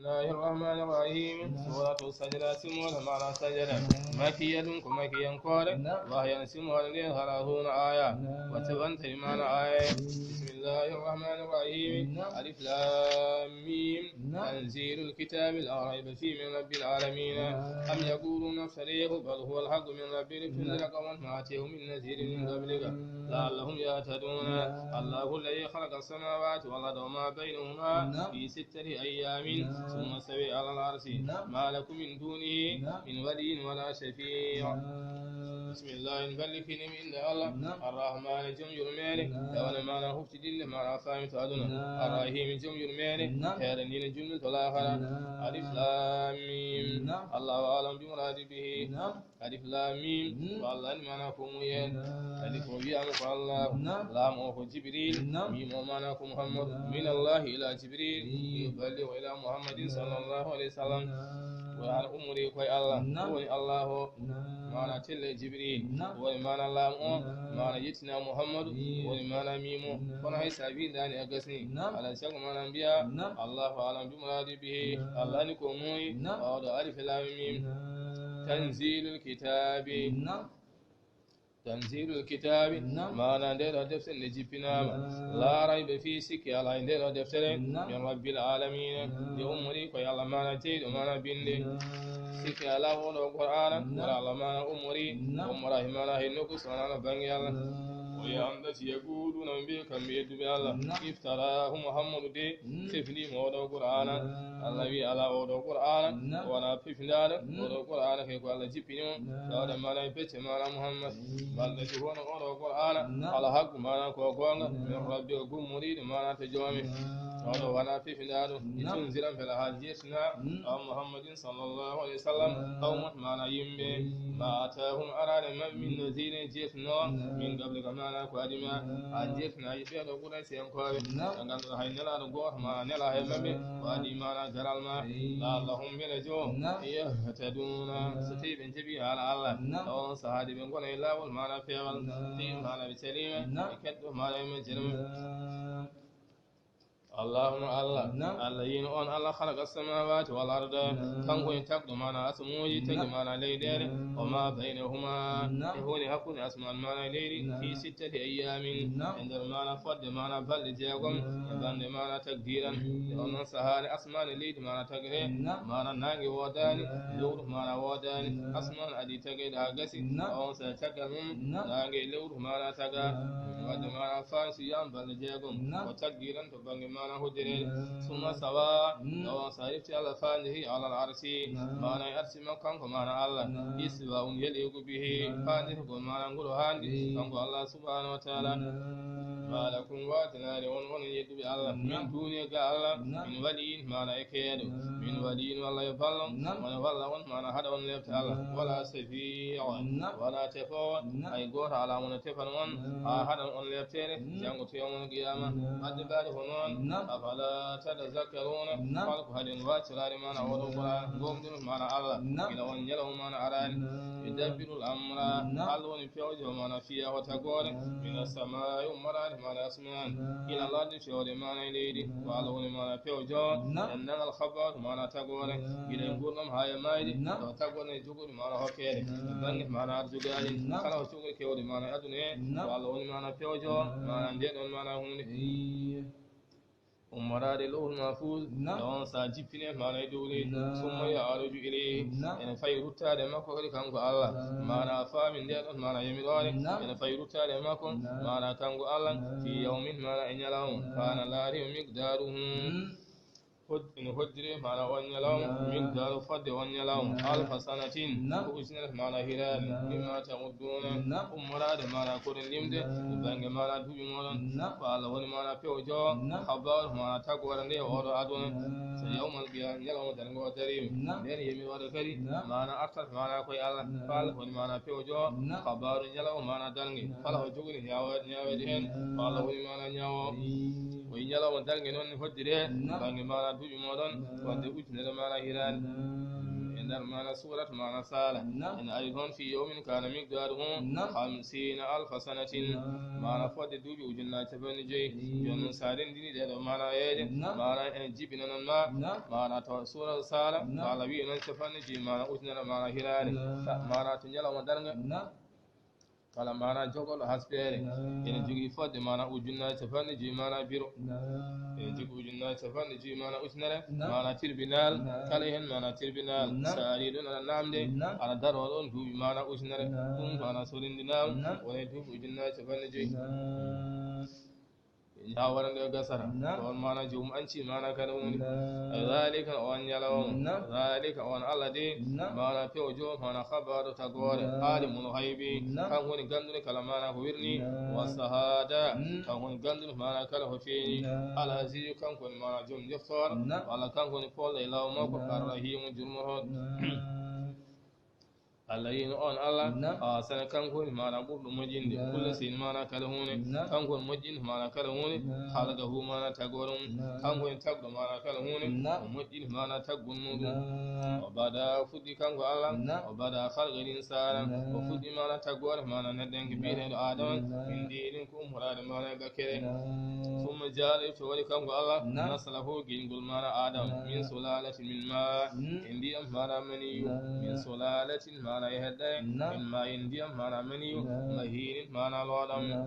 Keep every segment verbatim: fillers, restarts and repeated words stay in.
بسم الله الرحمن الرحيم. سورة السجدة، سمول معنى سجدة. مكية، كما كي ينكر. وهي سمول لي ثلاثون آية. وتبنت معنى آية. بسم الله الرحمن الرحيم. ألف لام ميم. تنزيل الكتاب لا ريب فيه من رب العالمين. أم يقولون افتريه بل هو الحق من ربك لتنذر قوما ما أتيهم من نذير من قبلك لعلهم يهتدون. الله الذي خلق السماوات والأرض وما بينهما في ستة أيام ثم استوى على العرش. ما لكم من دونه من ولي ولا شفيع. بسم الله. Balli fini min da Allah. Ar-Rahman, jom yurmere. Tawana mana huftidinde mana fami to aduna. Ar-Rahim, jom yurmere. Hera ni jumnu to lahara. Alif lam mim. Allahu a'lam bi muradi bihi. Alif lam mim. Ko Allah ni mana ko muyen. Alif o wiyama ko Allah. Lam o ko Jibril. Mim o mana ko Muhammad. Min Allah ila Jibril. Yuballighu ila Muhammadin sallallahu alaihi wasallam. Qur'an umri ko Allah. Ko woni Allah o. Mana telle Jibril. Ko woni mana lam o. Mana yettina Muhammadu. Ko woni mana mim o. Kono hay sa windani a gasni. Ala sago mana mbiya. Allahu a'lam bi muradi bihi. Allah ni ko muyi. Oɗo alif lam mim. Tanzilul kitabi. Tanzilul kitabi. Mana nde ɗo deftere nde jippinama. La rayba fi, sikki ala e nde ɗo deftere. Min rabbil alamina. Nde ummori ko Allah mana jeyɗo mana binde. Sikki ala oɗo Qur'ana wala Allah mana ummori. Ummora e mana hay nokku sonana bange Allah. O yamdati yaquluna, ɓe kamɓe yedduɓe Allah. Iftarahu, Muhammadu de fefindima oɗo Qur'ana. Allah wi ala oɗo Qur'ana wona fefindaɗo. Oɗo Qur'ana kay ko Allah jippini mo. Tawde mana e becce mana Muhammad. Balɗe si wono oɗo Qur'ana ala haqqu mana ko gonga. Min rabbi, o gummoriɗo mana to joomi. Oɗo wona fefindaɗo. Litunzira, mbela ha jeetina. An Muhammadin sallallahu alaihi wasallam. Qawman, mana yimɓe. Ma atahum, arani mabɓe min nazirin jeetino. Min qablika, mana ko adima. A jeetina yiɓɓe ɗo ɓuray siyankoɓe. Ɓe ganduɗa hay nelaɗo goto mana nela hay mabɓe. Ko adi mana garal ma. La'allahum, mbela jo. Yahtaduna, so tawi ɓe jeeɓi haala Allah. On sahade ɓe gona e lawol mana peewal. Tawi mana ɓe calima. Ɓe keddo mana e majjere mum. Allahumma, Allah. Allah yino on Allah khalaqa samawati wal arda. Kanko en tagɗo mana asmuji, tagi mana leydere. Wa ma baynahuma, e woni hakkunde asman mana leydi. Fi sittati ayyamin, e nder mana fodde mana balɗe jeegom. E bande mana takdiran. E onon sahade asman e leydi mana tagre. Mana nange wodani, lewru mana wodani. Asman adi tagede ha gasi. On sa caggal mum nange e lewru mana taga. Wadde mana fansi yam balɗe jeegom. Ko tagdiran to bange mana hujjere. Summa sawa, o sa refti Allah fandihi alal arsi. Mana e arsi makko kanko mana Allah. Istiwa un yaliqu bihi. Fandihi ko mana nguro handi kanko Allah subhanahu wa ta'ala. Ma lakum, watanare on, on yedduɓe Allah. Min duni, ga Allah. Min waliyin, mana e keeɗo. Min waliyin, walla yo ballo. Wona walla on, mana haɗa on lefte Allah. Wala shafi'un, wala tefowo. Hay goto ala mo no tefan on. Ha haɗan on leftere. Jango to yawmul qiyama. Adde baɗi ko non. Afala tadhakkaruna. Hol ko haɗi on waccirade mana oɗo Qur'an. Gomɗinol mana Allah. Ila on ñalawma mana arani. Yudabbirul amra. Allah woni fewjo mana fiya o tagore. Min as-samai, ummarade mana asman. Ila lardi fewde mana e leydi. Ko Allah woni mana fewjo. Ennan al khabar mana tagore. Gila e gurdam ha e mayde. To tagore e jogude mana hokkede. Bange mana arjugade. Kala o jogude kewde mana aduna he. Ko Allah woni mana fewjo. Mana nde ɗon mana hunde. Ummoraade lawhul mahfuz. Naam. E on sa jippine mana e dow leydi. Naam. Summa ya'ruju ilayhi. Naam. Ene fayi ruttaade e makko kadi kanko Allah. Naam. Mana faami nde ɗon mana yamiroore. Naam. Ene fayi ruttaade e makko. Naam. Mana kanko Allah. Naam. Fi yawmin, mana e ñalawma. Naam. Kana laari miqdaruhu. Mm. Hod-, ene hoddiri mana on ñalawma. Naam. Miqdaru fodde on ñalawma. Naam. Alfa sanatin. Naam. Ko ujunere mana hiraade. Naam. Mimma ta'udduna. Naam. Ummoraade mana koɗen limde. Naam. Bange mana duuɓi moɗon. Naam. Ko Allah woni mana fewjo. Naam. Khabar mana tagore nde oɗo aduna. Naam. So yawmal qiyam ñalawma darngo o darima. Naam. Nden yamiroore kadi. Naam. Mana artat mana koye Allah. Naam. Ko Allah woni mana fewjo. Naam. Khabaru ñalawma mana darnge. Naam. Kala ko jogori ñaawa-, ñaaweede heen. Naam. Ko Allah woni mana ñaawo. Naam. O yi ñalawma darnge noon ne hoddiri. Naam. Bange mana duuɓi moɗon. Naam. Wadde ujunere mana hiraade. Naam. E nder maana suurat maana saala. Naam. Ene ari toon, "Fii yawmin kaana miqdaaruhu Naam. khamsiina alfa sanatin." Naam. Maana fodde duuɓi ujunnaaji capanɗe joyi. Ii. Jooni noon, so a renndini ɗee ɗoo maana yeeje, Naam. maana ene jibina noon ma, Naam. maana to suurat saala, Naam. walla wiye noon capanɗe joyi maana ujunere maana hiraare. Naam. Sa-, maana to ñalawma darnga. Naam. Kala maana jogorɗo haspeere Naam. ene jogii fodde maana ujunnaaji capanɗe joyi maana biro. Naam. Ene jogii ujunnaaji capanɗe joyi maana ujunere Naam. maana tribunal. Naam. Kala heen maana tribunal. Naam. So a arii ɗoon aɗa naamnde, Naam. aɗa daroo ɗoon duuɓi maana ujunere. Naam. Ɗum maana so renndinaama, Naam. wonay duuɓi ujunnaaji capanɗe joyi. Naam. Haa wara nde gasata. Naam. Ɗoon maana joomum anci maana kala woni. Naam. Zaalika, oon ñalawma. Naam. Zaalika, oon Allah de. Naam. Maana pewjo, maana khabaaru tagoore. Naam. Aalimul ghaybi. Naam. Kanko woni gannduɗo kala maana ko wirnii. Naam. Wa shahaada. Mm. Kanko woni gannduɗo maana kala ko feeñi. Naam. Al aziizu, kanko woni maana joom joftoor. Naam. Walla kanko woni poolɗo e law makko. Naam. Ar rahiimu, jurmotooɗo. Naam. Allah yino oon Allah, Naam. ahsana, kanko woni maana ɓurɗo moƴƴinde, Naam. kulla shay'in, maana kala huunde, Naam. kanko woni moƴƴinde maana kala huunde, Naam. khalqahu, maana tagoore mum, Naam. kanko woni tagɗo maana kala huunde, Naam. o moƴƴini maana taggol muɗum. Naam. O bada, o fuɗɗi kanko Allah, Naam. o bada khalqal insaana, Naam. o fuɗɗi maana taggoore maana neɗɗanke Naam. biyeteeɗo Aadama, Naam. min tiinin, ko ummoraade maana e bakkere. Naam. Summa jaala, o waɗi kanko Allah, Naam. naslahu, giñgol maana Aadama, Naam. min sulaalatin min maa, Mm. e ndiyam maana maniyu, Naam. min sulaalatin maana e heddaye, Naam. min maa, e ndiyam maana maniyu, Naam. mahiinin maana looɗam. Naam.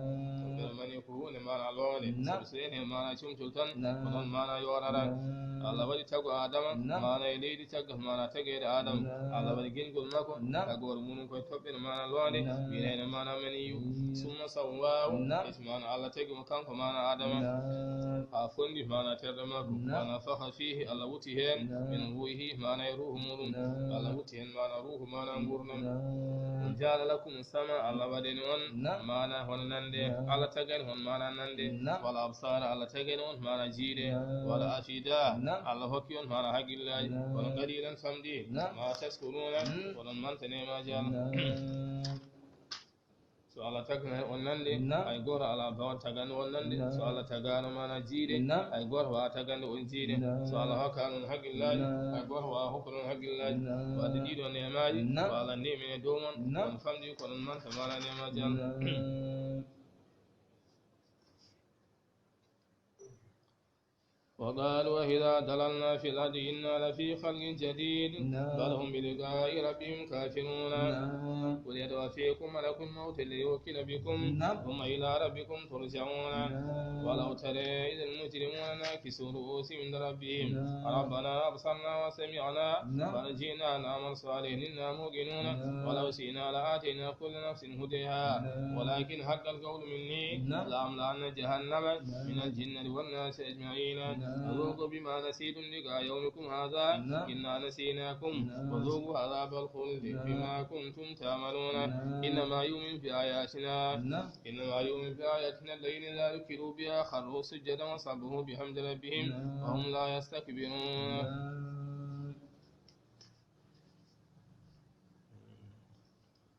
Nder mani ko huunde maana loonde. Naam. Sabu so en he maana comcol tan, Naam. ko noon maana yoorata. Naam. Allah waɗi tago Aadama, Naam. maana e leydi, caggal maana tageede Aadama. Naam. Allah waɗi giñgol makko, Naam. tagoore mum ko e toɓɓere maana loonde, Naam. wiyeteende maana maniyu. Mm. Summa sawwaahu, Naam. ɓe maana Allah tagi mo kanko maana Aadama. Naam. Haa fondi maana terɗe makko. Naam. Wa nafakha fiihi, Allah wuti heen, Naam. min ruuhihi, maana e ruuhu muɗum. Naam. Allah wuti heen maana ruuhu, maana nguurndam. Naam. Ja'ala lakum sam'a, Allah waɗani on Naam. maana hono nande. Naam. Allah tagani on maana nande. Naam. Wal absara, Allah tagani on maana jiiɗe. Naam. Wal afida, Naam. Allah hokki on maana hakkillaaji. Naam. Kono qalilan, famɗi, Naam. ma tashkuruna, Mm. onon manta neemaaji Allah. Naam. So Allah taginay on nande, Naam. hay gooto alaa baawɗo tagande on nande. Naam. So Allah tagaano maana jiiɗe, Naam. hay gooto waawaa tagande on jiiɗe. Naam. So Allah hokkaano on hakkillaaji, Naam. hay gooto waawaa hokkude on hakkillaaji. Naam. Wadde ɗii ɗoo neemaaji, Naam. ko Allah neemini e dow mon, Naam. on famɗi, kono on manta maana neemaaji Allah. Naam. وقالوا أإذا ضللنا في الأرض إنا لفي خلق جديد نعم. بل هم بلقاء ربهم كافرون. نعم. قل يتوفاكم ملك الموت الذي وكل بكم نعم. ثم إلى ربكم ترجعون. نعم. ولو ترى إذ المجرمون ناكسوا رؤوسهم عند ربهم نعم. ربنا أبصرنا وسمعنا نعم. فارجعنا نعمل صالحا إنا موقنون. نعم. ولو شئنا لآتينا كل نفس هديها. نعم. ولكن حق القول مني نعم. لأملأن جهنم نعم. من الجنة والناس أجمعين. نعم. فذوقوا بما نسيتم لقاء يومكم هذا نعم. إنا نسيناكم نعم. وذوقوا عذاب الخلد نعم. بما كنتم تعملون. نعم. إنما يؤمن بآياتنا نعم. إنما يؤمن بآياتنا الذين إذا ذكروا بها خروا سجدا وسبحوا بحمد ربهم نعم. وهم لا يستكبرون. نعم.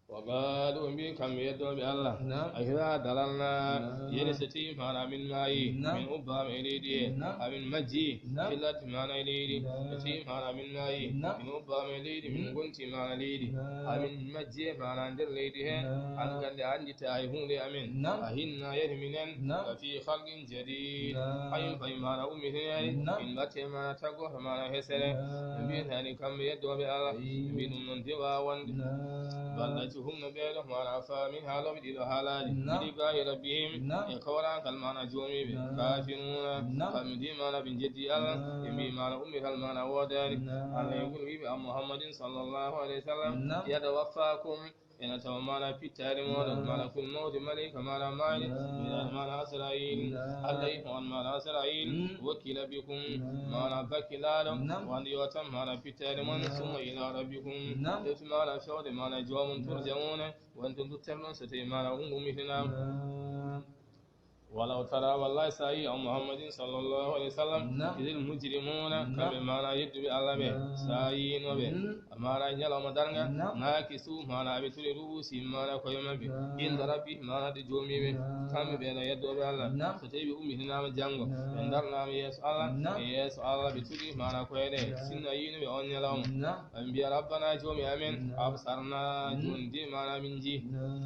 وقالوا, mbi kamɓe yeddooɓe Allah, نعم. أإذا ضللنا, نعم. yoni so tawii maana min maayi, نعم. min ubbaama e leydi he, نعم. amin majji, نعم. في الأرض maana e leydi, نعم. so tawii maana min maayi, نعم. min ubbaama e leydi, min نعم. ngonti maana leydi, نعم. amin majji maana nder leydi he, نعم. an kandi a annditaa hay huunde e amin, نعم. أإنا, yoni minen, نعم. لفي خلق جديد, نعم. hay fayi maana ummitinaani, نعم. min mbatte maana tagoore maana hesere, نعم. ɓe mbiyataani kamɓe yeddooɓe Allah, أي. ɓe mbi ɗum noon de waawaa wonde. نعم. بل, ɗaccu hum no ɓee ɗoo maana faami haalooɓe ɗii ɗoo haalaaji, نعم. بلقاء ربهم, نعم. e kawraangal maana joomiiɓe, نعم. كافرون, نعم. kamɓe de maana ɓe njeddii Allah, نعم. ɓe mbi maana ummital maana woodaani. نعم. Allah e ngol wiɓe, عن محمد صلى الله عليه وسلم, نعم. يتوفاكم, ene tawa maana pittaali mooɗon, نعم. ملك الموت, maleyka maana maayde, نعم. wiyeteeɗo maana Asraayil, نعم. الذي, on maana Asraayil, مم. وكل بكم, نعم. maana bakkilaaɗo, نعم. wonde yo tan maana pittaali mon, نعم. ثم إلى ربكم, نعم. tefti maana fewde maana joomum, نعم. ترجعون, wonde nduttorɗon so tawii maana ummitinaama. نعم. Walaw tara, wallahi, so a yii, an Muhammadin sallallahu alayhi wa sallam, idil mujrimuna, kamɓe maana yedduɓe Allah ɓe, so a yiino ɓe, maana ñalawma darnga, nakisu, maana ɓe turi ru'usihim, maana koye maɓɓe, inda rabbi, maana ɗo joomi ɓe, kamɓe ɓe no yeddooɓe Allah. So tawi ɓe ummitinaama janngo, ɓe darnaama yeeso Allah, e yeeso Allah ɓe turi maana koye ɗe, sinno a yiino ɓe on ñalawma. Ɓe mbiya, rabbana, joomi amen, absarna, jooni de maana min njii.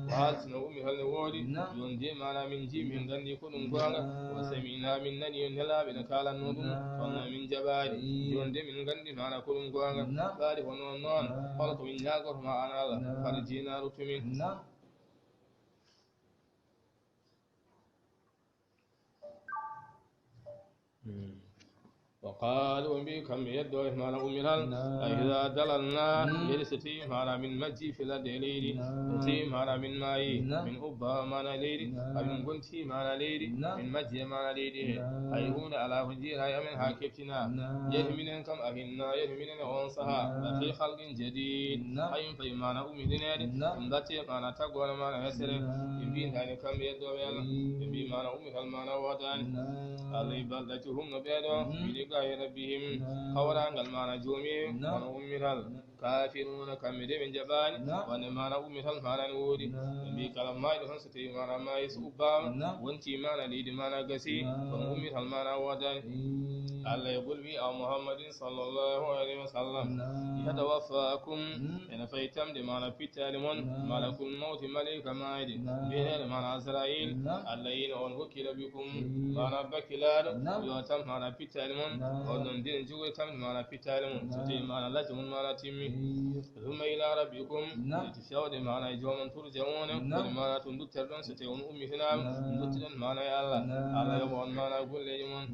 Ko haalti no ummi hol ne woodi, jooni de maana min njii, min nganndi ko ɗum goonga. Wa sami'na, min nani nelaaɓe ne kaalanno ɗum, kono min jaɓaali. Jooni de min nganndi maana ko ɗum goonga. Ɓaade ko noon noon, hol ko min ñaagorto ma an Allah, farjina, ruttu min. Wa qaalu, ɓe mbi, kamɓe yeddooɓe maana ummital, a iza dalalna, yeri so tawi maana min majji fi ladde e leydi, so tawi maana min maayi, min ubba maana leydi, amin gonti maana leydi, min majji e maana leydi he, hay huunde alaa ko jeeraa e amen haa keftina. Yeri minen kam, a hinna, yeri minen e on saha, la fi khalqin jadid, hay min fayi maana ummidineede, min mbatte maana taggoore maana hesere, ɓe mbi ndaani kamɓe yeddooɓe Allah, ɓe mbi maana ummital maana woodaani. Allah e balɗa cuhum no ɓeeɗo, bi liqaa'i rabbihim, kawraangal maana joomi, kono ummital. Kafiruna, kamɓe de ɓe jaɓaani, wonde maana ummital maana ne woodi. Ɓe mbi kala maayɗo tan so tawi maana maayi so ubbaama, wonti maana leydi maana gasi, kono ummital maana woodaani. Allah e qul wi, aw Muhammadin sallallahu alayhi wa sallam, yatawaffakum, ene fayi tamde maana pittaali mon, malakul mawti, malayka maayde, mbiyeteeɗo maana Azrail, Allah yino on wakkila bikum, maana bakkilaaɗo, yo tam maana pittaali mon, on ɗon dina jogoy tamde maana pittaali mon, so tawi maana lajjo mon maana timmi. Thumma ila rabbikum, eti fewde maana e joomon turja'una, woni maana to dutterɗon so tawi on ummitinaama, duttiɗon maana e Allah, Allah yoɓa on maana golleeji mon.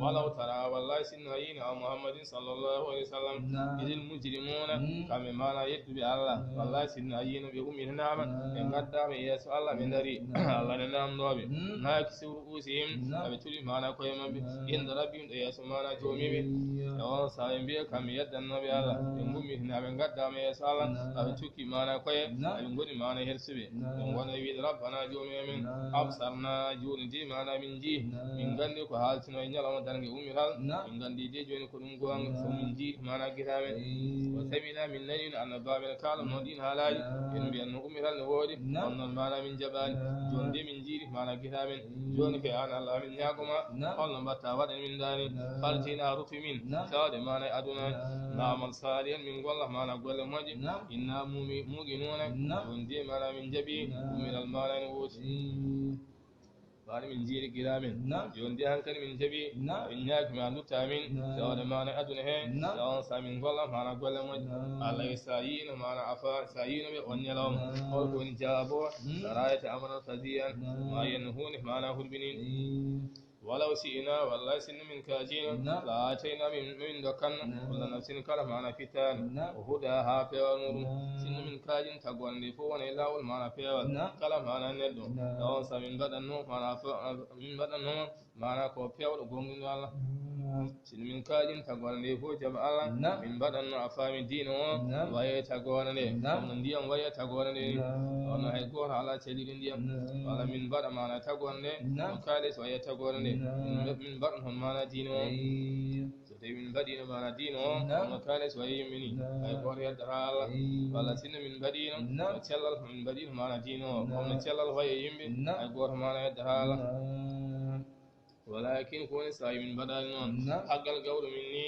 Walaw tara, wallahi sinno a yiino a Muhammadin sallallahu alayhi wa sallam, idil mujrimuna, kamɓe maana yedduɓe Allah, wallahi sinno a yiino ɓe ummitinaama, ɓe ngaddaama e yeeso Allah, ɓe ndarii, Allah ne namndoo ɓe, nakisu ru'usihim, aɓe turi maana koye maɓɓe, inda rabbihim, ɗo yeeso maana joomi ɓe. E on saha ɓe mbiya kamɓe yeddannooɓe Allah, ɓe ngummitina, ɓe ngaddaama yeeso Allah, aɓe cukki maana koye, aɓe ngoni maana hersuɓe. Ɓe ngona wiide, rabbana, joomi amen, absarna, jooni de maana min njii, min nganndi ko haaltino e ñalawma darnge ummital, min nganndi de jooni ko ɗum goonga, so min njii maana gita men. Wa samina, min nani no annabaaɓe ne kaalanno ɗin haalaaji, en mbiyanno ummital ne woodi, on noon maana min jaɓaani. Jooni de min njii maana gita men. Jooni kay an Allah, min ñaago ma, holno mbatta waɗen min ndaani? Farjina, rutu min, fewde maana e aduna, na'mal salihan, min golla maana golle moƴƴe, inna mumi-, muqinuna, jooni de maana min jaɓi, ummital maana ne woodi. Ɓaade min njiiri gila men. Jooni de hankadi min jaɓi, min ñaaki ma ndutta min, fewde maana e aduna he, so on sa min golla maana golle moƴƴe. Allah e sa yiino maana afa, sa yiino ɓe on ñalawma, hol ko woni jawaabo? Sa ra'ayta amran fazi'an, ma yenno huunde maana hulɓiniinde. Walaw shi'na, wallahi sinno min kaajino, la atayna, min, min dokkanno, kulla nafsin, kala maana fittaande, o huda, haa peewal muɗum. Sinno min kaajin taggoore nde fof wona e laawol maana peewal, kala maana neɗɗo. Ɗo on sa min mbaɗanno maana fo-, min mbaɗanno maana ko peewɗo gonɗinɗo Allah. Sinno min kaajin taggoore nde fof jaɓa Allah, min mbaɗanno a faami diina o, waye taggoore nde, kono ndiyam waye taggoore nde. Kono hay gooto alaa caliiɗo ndiyam. Walla min mbaɗa maana taggoore nde, no kaalis waye taggoore nde. Min, min mbaɗan hon maana diina o. So tawi min mbaɗiino maana diina o, no kaalis waye yimɓe ni, hay gooto yeddata Allah. Walla sinno min mbaɗiino no cellal, min mbaɗiino maana diina o, kono cellal waye yimɓe, hay gooto maana yeddata Allah. Walakin ko woni sawi min mbaɗaani noon. Haggal gawɗo min ni,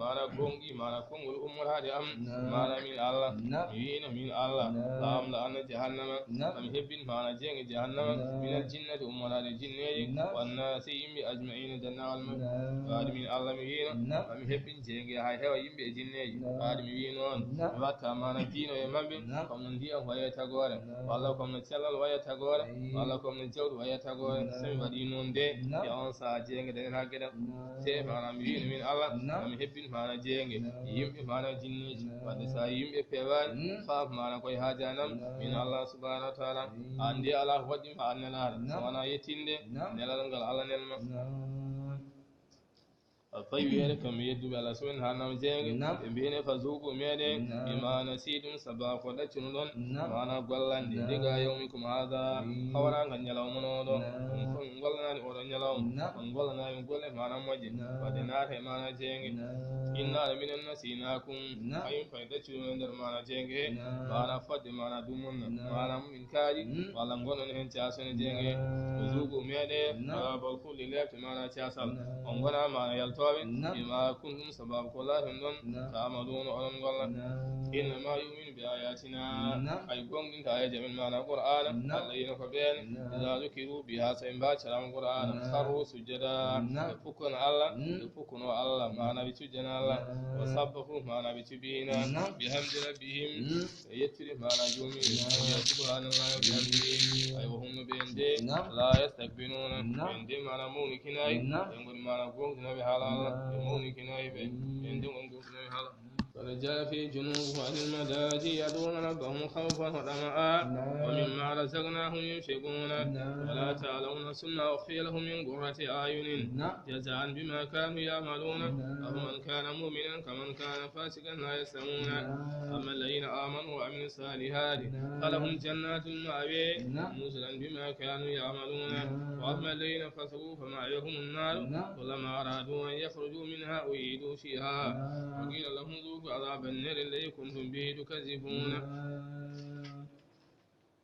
maana gonɗi, maana konngol ummoraade am, maana min Allah. Mi wiino min Allah, la amla anna jahannama, mami hebbin maana jeenge jahannama, minal jinnati ummoraade jinneeji, wannaasi yimɓe ajma'iina denndaangal maɓɓe. Waade min Allah mi wiino, mami hebbin jeenge haa heewa yimɓe e jinneeji. Waade mi wiino on, mi watta maana diino e maɓɓe, comme no ndiyam waye tagoore, walla comme no cellal waye tagoore, walla comme no jawdi waye tagoore. So mi waɗi noon de, e on saha jeenge dañata geɗal. Te maana mi wiino min Allah, mami hebbin maana jeenge, yimɓe maana jinneeji. Wadde sa yimɓe peewaani, faaf maana koye haajanam, min Allah subhanahu wa ta'ala. An de alaa ko waɗɗi ma an nelaare, so wonaa yettinde nelal ngal Allah nelma. A fawi wiyeede kamɓe yedduɓe Allah subhanahu wa ta'ala jeeynge. Naam. Ɓe mbi'en, "Fazuqu, meeɗen, naam, bima nasitum, sababu ko ɗaccunoɗon, naam, maana gollande, naam, liqa yawmikum hadha, mm, hawraangal ñalawma mon oɗo. Naam. On fof on gollanaani oɗo ñalawma. Naam. On gollanaani golle maana moƴƴe. Naam. Wadde naata e maana jeeynge. Naam. Inna, minen, nasinakum. Naam. Hay on fay ɗaccuɗon e nder maana jeeynge. Naam. Maana fodde maana dumunna. Naam. Maana mum en kaaɗi, mm, walla ngonon heen caasone jeeynge. Naam. Fazuqu, meeɗe, naam, azabal khuldi, leefte maana caasal. Naam. On ngona maana yaltooɓe, naam, bima kuntum, sababu ko laaton ɗon, naam, ta'maluna, oɗon golla. Naam. Innama yu'minu bi ayatina. Naam. Hay goonɗinta aayeeje men maana Qur'aana, naam, alladhina, ko ɓeen, naam, idha dhukiru biha, so ɓe mbaccaraama Qur'aana, naam, kharru sujjada, naam, ɓe pukkono Allah, mm, ɓe pukkono Allah, maana ɓe cujjana Allah, naam, wa sabbahu, maana ɓe cuɓina, naam, bihamdi rabbihim, mm, ɓe yettiri maana joomi, naam, subhanallah wa bihamdihi, ay wa hum, no ɓeen de, naam, la yastakbiruna, naam, ɓeen de maana mawnikinaay, naam, ɓe ngoni maana goonɗinaaɓe haala Allah, ɓe mawnikinaay ɓe, ɓeen de ngoni goonɗinaaɓe haala. تتجافى جنوبهم عن المضاجع يدعون ربهم خوفا وطمعا، نعم، ومما رزقناهم ينفقون، نعم، فلا تعلم نفس ما أخفي لهم من قرة أعين، نعم، جزاء بما كانوا يعملون، نعم، أفمن كان مؤمنا كمن كان فاسقا لا يستوون، نعم، أما الذين آمنوا وعملوا الصالحات، نعم، فلهم جنات المأوى، نعم، نزلا بما كانوا يعملون، نعم، وأما الذين فسقوا فمأواهم النار، نعم، كلما أرادوا أن يخرجوا منها أعيدوا فيها، نعم، وقيل لهم ذوقوا عذاب النار الذي كنتم به تكذبون. نعم.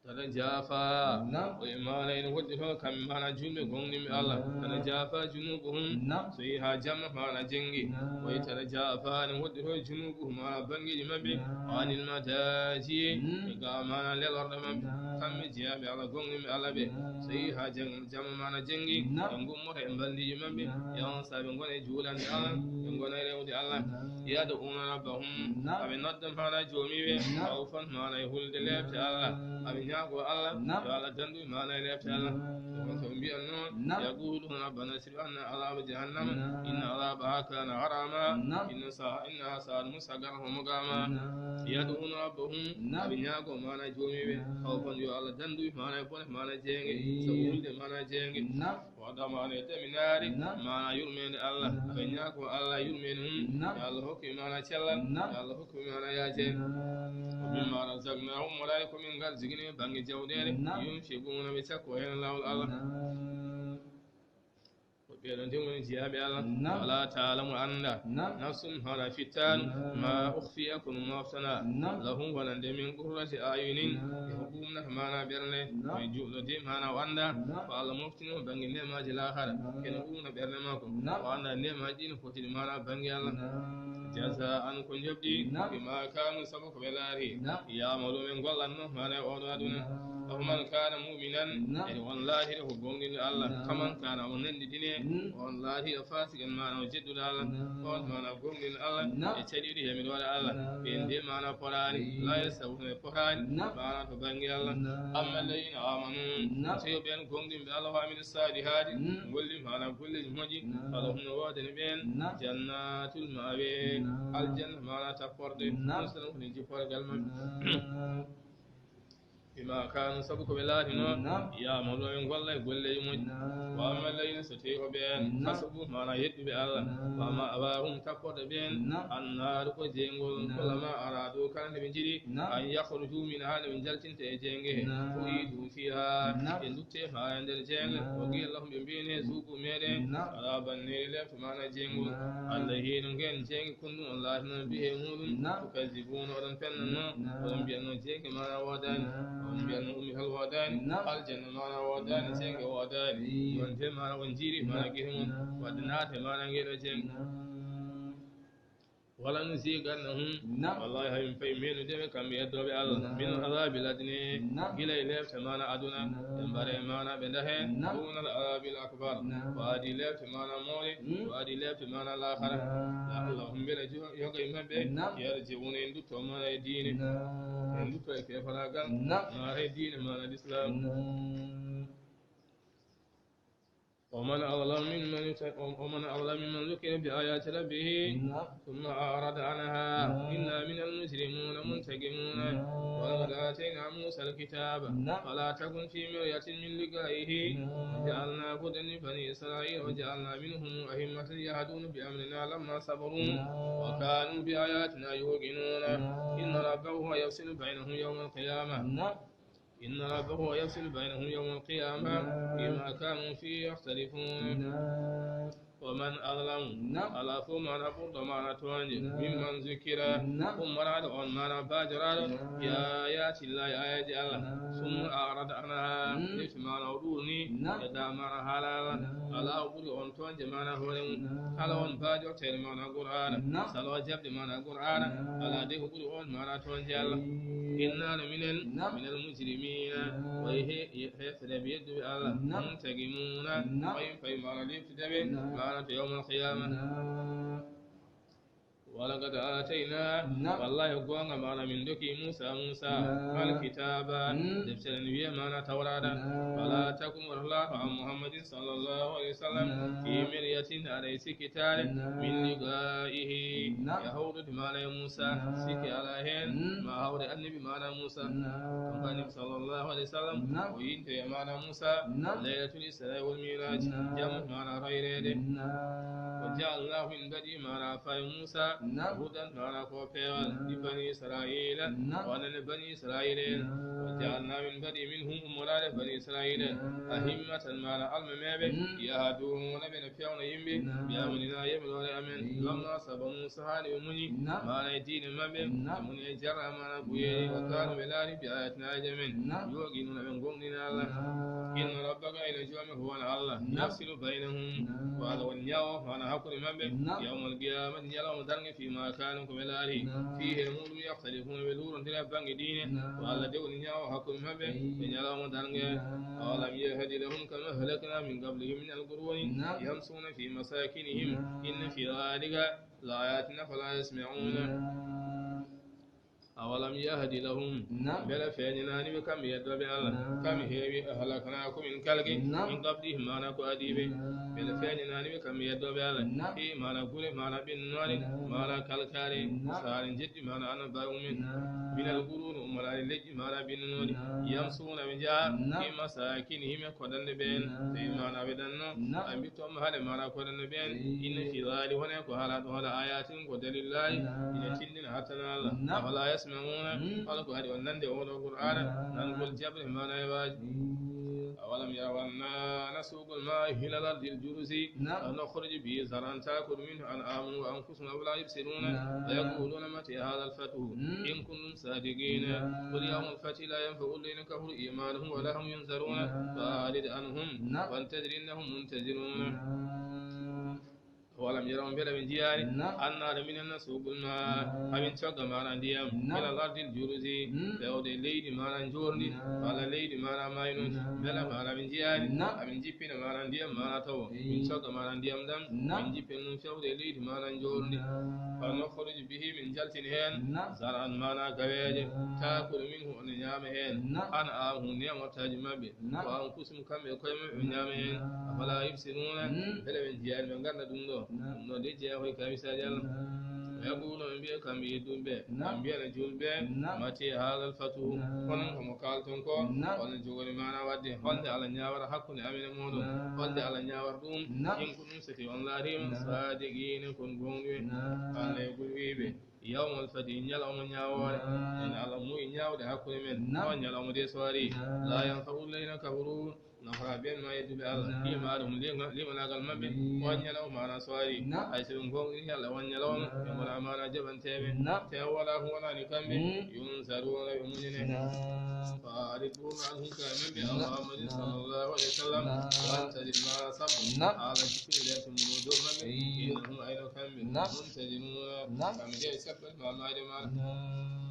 تتجافى. Naam. O e maana ene woɗɗi toon kamɓe maana juulɓe goonɗinɓe Allah. Naam. Tatajafa junubuhum. Naam. So yehi haa jamma maana jenngi. Naam. O e tatajafa ene woɗɗi toon junubuhum maana banngeeji maɓɓe. Naam. Anil madaji. Mm. E ga maana lelorɗe maɓɓe. Naam. Kamɓe jeyaaɓe Allah goonɗinɓe Allah ɓe. Naam. So yehi haa jang-, jamma maana jenngi. Naam. Ɓe ngummoto e mbaldiiji maɓɓe. Naam. Yawan saɓe ngona e juulande Allah. Mm. Ɓe ngona e rewde Allah. Naam. Yad'una rabbahum. Naam. Aɓe nodda maana joomi ɓe. Naam. Khawfan maana e hulde leefte Allah. Naam. Aɓe ñaago Allah. Naam. Yo Allah dandu maana e leefte Allah. Naam. Ɗum so ɓe mbiyan noon, naam, yaquluna rabbana srif anna adhaba jahannama, naam, inna adhabaha kana gharama, naam, inna sa-, innaha sa'at mustaqarran wa muqama. Naam. Yad'una rabbahum, naam, aɓe ñaago maana joomi ɓe. Naam. Khawfan yo Allah dandu maana e bone maana jeeynge. Eey. Sabu hulde maana jeeynge. Naam. Wa tama'an e daminaare, naam, maana yurmeende Allah. Naam. Aɓe ñaago Allah yurmeende mum. Naam. Yo Allah hokku maana cellal. Naam. Yo Allah hokku maana yaajeende. Naam. Wa mimma razaqnahum, waraay ko min ngarzigini bannge jawɗeele. Naam. Yunfiquna, ɓe cakko heen laawol Allah. Naam. Ko ɓeeɗo nde woni jeyaaɓe Allah. Naam. Wala ta'lamu, annda. Naam. Nafsun, hono fittaandu. Naam. Ma ukhfiya, kono moftana. Naam. Lahum, wonande min qurrati a'yunin. Naam. E ko ɓuuɓnata maana ɓernde. Naam. Ko e juuɗo de maana o annda. Naam. Ko Allah moftino bannge neemaaji laakhara. Naam. Ene ɓuuɓna ɓernde makko. Naam. O annda neemaaji ɗi no foti ɗi maana bannge Allah. Naam. Jaza'an, ko njoɓdi. Naam. Bima kanu, sabu ko ɓe laari. Naam. Ya'malu, ɓe ngollanno maana e oɗo aduna. Naam. Afaman kana mu'minan, naam, ene on laatiri ko goonɗinɗo Allah. Naam. Kaman kana, o nannditine, mm, on laatiri fasiqan, maana o jedduɗo Allah. Naam. On maana goonɗinɗo Allah, naam, e caɗiiɗo yamiroore Allah. Naam. Ɓeen de maana poraani, eey, la yastawuna, ɓe poraani, naam, maana to bannge Allah. Naam. Amma alladhina amanu, naam, tawi ɓeen goonɗinɓe Allah, wa amilu salihati, mm, ngolli maana golleeji moƴƴi, naam, falahum, no woodani ɓeen, naam, jannatul ma'wa, naam, aljanna maana tapporɗe, naam, ɗum sene woni jipporgal maɓɓe. Naam. Bima kanu, sabu ko ɓe laatino, naam, ya'malu, ɓe golla e golleeji moƴƴi. Naam. Wa amma alladhina, so tawi ko ɓeen, naam, fasaku, maana yedduɓe Allah. Naam. Fa ma'wahum, tapporɗe ɓeen, naam, annaaru, ko jeyngol. Naam. Kullama aradu, kala nde ɓe njiɗi, naam, an yakhruju minha, nde ɓe njaltinta e jeynge he. Naam. U'idu fiha, naam, ɓe ndutte haa e nder jeynge. Naam. Wa qila lahum, ɓe mbi'en, zuqu, meeɗen, naam, adhaban nari, leefte maana jeyngol. Naam. Allahi, no ngeen jeynge kuntum, on laatino, bihi, e muuɗum, naam, tukazzibuna, oɗon fennanno, naam, oɗon mbiyatno jeynge maana woodaani, naam, oɗon mbiyatno ummital woodaani, naam, aljanna maana woodaani, naam, jeynge woodaani. Eey. Wonde maana on njiiri maana, naam, gite mum, naam, wadde naate maana ngee ɗoo jeynge. Naam. Wala nuziqannahum. Naam. Wallahi, hamin fay menude ɓe kamɓe yeddooɓe Allah. Naam. Min adhabil adna. Naam. Gila e leefte maana aduna. Naam. Ɓe mbare maana ɓe ndahe. Naam. Dunal adhabil akbar. Naam. Ko adi leefte maana mawɗe. Hmm. Ko adi leefte maana laakhara. Naam. La'allahum, mbele jo-, yoga e maɓɓe. Naam. Yarji'una, en ndutto maana e diine. Naam. En ndutto e keefalaagal. Naam. Maana e diine maana Lislaam. Naam. ومن أظلم ممن افت-، ومن أظلم ممن ذكر بآيات ربه، نعم، ثم أعرض عنها، نعم، إنا منه مجرمون منتقمون. نعم. ولقد آتينا موسى الكتاب. نعم. فلا تكن في مرية من لقائه. نعم. وجعلنا هدى لبني إسرائيل وجعلنا منهم أئمة يهدون بأمرنا لما صبروا. نعم. وكانوا بآياتنا يوقنون. نعم. إن ربك هو يفصل بينهم يوم القيامة. نعم. إن ربك هو يفصل بينهم يوم القيامة. نعم. فيما كانوا فيه يختلفون. نعم. ومن أظلم. Naam. Alaa fof maana ɓurɗo maana tooñde. Naam. Mimman zukkira. Naam. Ummoraaɗo on maana baajoraaɗo. Naam. Bi aayaati Llaahi, aayaaji Allah. Naam. Summa a'rada anhaa. Mm. Ƴefti maana o ɗuurni. Naam. Yedda maana haala Allah. Naam. Alaa o ɓuri on tooñde maana hoore mum. Naam. Kala on baajorteeɗo maana Qur'aana. Naam. Salo jaɓde maana Qur'aana. Naam. Alaa de ko ɓuri on maana tooñde Allah. Mm. Inna no minen. Naam. Minal mujrimiina. Naam. Way he, he, heefereeɓe yedduɓe Allah. Naam. Muntaqimuuna. Naam. Way, way maana Dewe maana to yawmal qiyaama. Naam. Walaqad aataynaa, naam, wallaahi goonga maana min ndokki Muusaa, Muusaa, naam, alkitaaba, mm, deftere ne wiyee maana Tawraata. Naam. Falaa takun, wata laatu an Muhammadin sallallaahu alayhi wa sallam, naam, fii miryatin, aɗa e sikkitaare, naam, min liqaa'ihi, naam, e hawrude maana e Muusaa, naam, sikke alaa heen, mm, ma hawre annabi maana Muusaa. Naam. Kanko annabi sallallaahu alayhi wa sallam, naam, o yinti e maana Muusaa, naam, laylatul Israa wal Mi'raaj, naam, jamma maana rayreede. Naam. Wa ja'alnaahu, min mbaɗi maana fayi Muusaa, naam, hudan maana ko peewal, naam, li bani Israa'iila, naam, wonande bani Israa'iila en. Naam. Wa ja'alnaa, min mbaɗi minhum, ummoraade bani Israa'iila en, naam, a'immatan maana almameeɓe, mm, yahduuna, ɓe no feewna yimɓe, naam, bi amrinaa, yamiroore amen, mm, lammaa sabaru, sahaa nde ɓe muñi, naam, maana e diine maɓɓe, naam, ɓe muñi e jarra maana buyeeri, wa kaanu, ɓe laari, bi aayaatinaa, aayaaji amen, naam, yuuqinuuna, ɓe goongɗini Allah. Naam. Inna rabbaka, ino joomii ko wona Allah, naam, yafsilu baynahum, naam, ko Allah woni ñaawo maana hakkunde maɓɓe, naam, yawmal qiyaamati, ñalawma darnge, fiimaa kaanu, ko ɓe laari, naam, fiihi, e muuɗum, yahtalifuuna, ɓe luurondira bannge diine, naam, ko Allah de woni ñaawo hakkunde maɓɓe, eey, e ñalawma darnge. Naam. Awalam yahdi lahum kam ahlaknaa min qablihim minal quruuni, naam, yamshuuna fii masaakinihim, naam, inna fii dhaalika la aayaatin, afalaa yasma'uuna. Naam. Awalam yahdi lahum. Naam. Mbele feeñanaani ɓe kamɓe yeddooɓe Allah? Naam. Kam heewi ahlaknaa ko min kalki, naam, min qablihim maana ko adii ɓe? Naam. Mbele feeñanaani ɓe kamɓe yeddooɓe Allah? Naam. Fii maana gure, maana ɓennooɗe, naam, maana kalkaare, naam, saare njeddi maana annabaaɓe mumen. Naam. Minal quruuni, ummoraade leƴƴi maana ɓennunooɗi. Naam. Yamshuuna, ɓe njaha, naam, fii masaakinihim, e koɗanɗe ɓeen. Naam. Tawi maana ɓe ɗanno, naam, a mbi toon haɗe maana koɗanɗe ɓeen. Eey. Inna fii dhaalika, wonee ko haalaaɗo, la aayaatin, ko daliilaaji, naam, ina tinndina hattanaa Allah. Naam. Afalaa yasma'uuna, mm, hol ko haɗi on nande oo ɗoo Qur'aana, naam, nangol jaɓre maana e waaji? Eey. Awalam yaraw annaa nasuuqul maa'a ilal ardil juruzi, naam, fa nukhrijo bihi zar'an ta'kulu minhu al-an'aamu wa anfusuhum, afalaa yubsiruuna? Naam. Wa yaquuluuna mataa haadhal fathu, mm, in kuntum saadiqiina. Naam. Qul yawmal fathi laa yanfa'u alladhiina kafaruu iimaanuhum wa laa hum yunzaruuna. Naam. Fa'arid anhum, naam, wantazir innahum muntaziruuna. Naam. Awalam yaraw, mbele ɓe njiyaani? Naam. Annaa, minen, nasuuqul maa'a, naam, amin cogga maana ndiyam, naam, ilal ardil juruzi, mm, feewde leydi maana njoorndi, naam, walla leydi maana maaynondi. Naam. Mbele maana ɓe njiyaani? Naam. Amin jippina maana ndiyam maana tawo, eey, min cogga maana ndiyam ɗam, naam, min jippina ɗum feewde leydi maana njoorndi. Naam. Fa nukhrijo bihi, min njaltina heen, naam, zar'an, maana gaweeje, naam, ta'kulu minhu, ene ñaama heen, naam, al-an'aamu, neemottaaji maɓɓe, naam, wa anfusuhum, kamɓe e koye maɓɓe ɓe ñaama heen. Naam. Afalaa yubsiruuna? Mm. Mbele ɓe njiyaani, ɓe ngannda ɗum ɗoo? Naam. Ɗum ɗoo de jeyaa ko e kamisaaji Allah. Naam. Wa yaquuluuna, ɓe mbiya kamɓe yedduɓe ɓe, naam, ɓe mbiyana juulɓe ɓe, naam, mataa haadhal fathu? Naam. Kono ko mo kaalton ko, naam, holno jogori maana waɗde? Holnde Allah ñaawata hakkunde amen e mooɗon? Naam. Holnde Allah ñaawata ɗum? Naam. In kuntum, so tawii on laariima, naam, saadiqiina, ko on goongɗuɓe. Naam. Allah e gol wiiɓe. Yawmal fathi, ñalawma ñaawoore. Naam. Ene Allah muuyi ñaawde hakkunde men. Naam. On ñalawma de so arii, naam, laa yanfa'u alladhiina kafaruu, nafataa ɓeen maana yedduɓe Allah, naam, iimaanuhum, liima-, liimanaagal maɓɓe. Naam. On ñalawma maana so arii, naam, hay so ɓe goongɗinii Allah on ñalawma, naam, ɓe ngonaa maana jaɓanteeɓe. Naam. Te wala hum, wonaani kamɓe, mm, yunzaruuna, ɓe muñinee. Naam. Fa'arid, ɓurna anhum, ka men ɓe, naam, Muhammadin, naam, sallallaahu alayhi wa sallam, naam, wantazir, maana sabbo, naam, Allah jippini leeso mum o dow maɓɓe, eey, innahum, ayno kamɓe, naam, muntaziruuna, naam, kamɓe de ɓe seɓɓat ma maayde maana. Naam.